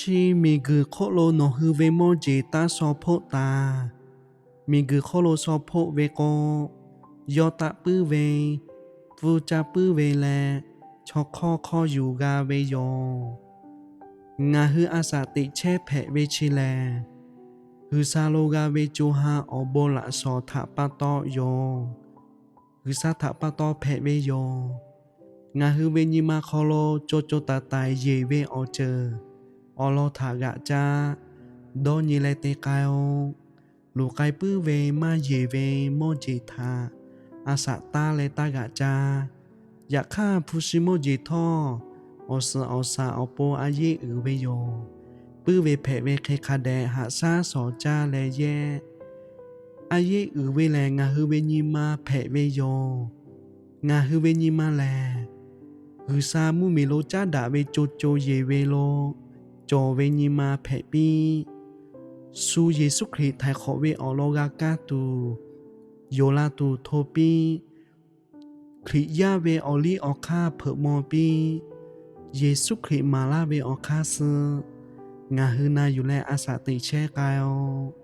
Chi miˬguiˬ hk'oˆ lo nawˬ hui ve mawˇ jeˬ taˇ shaw hpoˆ taˍ. Miˬguiˬ hk'oˆ lo shaw hpoˆ ve k'o, yawˇ taˆ puiˉ ve, pfuhˇ caˇ puiˉ ve leh, chaw hk'awˇ hk'awˇ yuˬ g'a ve yoˬ. Ngaˬ hui a shaꞈ teꞈ chehˇ hpehꞈ ve chi lehˬ, G'uiˬsha lo g'a ve co ha awˬ bon laꞈ shawˍ htaꞈ pa taw yoˬ. G'uiˬsha htaꞈ pa taw hpehꞈ ve yoˬ. Ngaˬ hui ve nyi ma hk'aw lo co co taiˍ taiˍ yeˬ ve awˬ ceuˬ awˬ lawn htaꞈ g'aꞈ caˇ. Dawˇ nyi leh te k'ai-o. Luˬ k'ai puiˉ ve maˇ yeˬ ve mawˇ jeˬ htaꞈ a shaꞈ taˇ leh taˇ g'aꞈ caˇ. Yaꞈ hk'aˇ, hpu shi mawˇ jeˬ htawˇ awˬ suhˍ awˬ shaˍ awˬ pon a yeˆ uiˍ ve yoˬ. Puiˉ ve hpehꞈ ve hk'e hk'a dehꞈ haꞈ shaˉ shawˍ caˇ leh yehˇ a yeˆ uiˍ ve lehˬ, ngaˬ hui ve nyi ma hpehꞈ ve yoˬ. Ngaˬ hui ve nyi ma lehˬ, G'uiˬsha mvuhˇmiˬ lo caˉ daꞈ ve co co yeˬ ve lo cawˬ ve nyi ma hpehꞈ piˇ. Shu Yeˍsuˆ Hkriꞈ htaiˍ hk'awꞈ ve awˬ lawn g'a kaˇ tuˬ, yonˍ la tuˬ hto piˇ. Hkriꞈ yaˇ ve awˬ liˇ awˬ hk'aˇ hpeuꞈ maw piˇ. Yeˍsuˆ Hkriꞈ maˍ laˇ ve awˬ hk'aˇ suh ngaˬ hui na yuˬ leh a shaꞈ teꞈ chehˇ k'ai-o.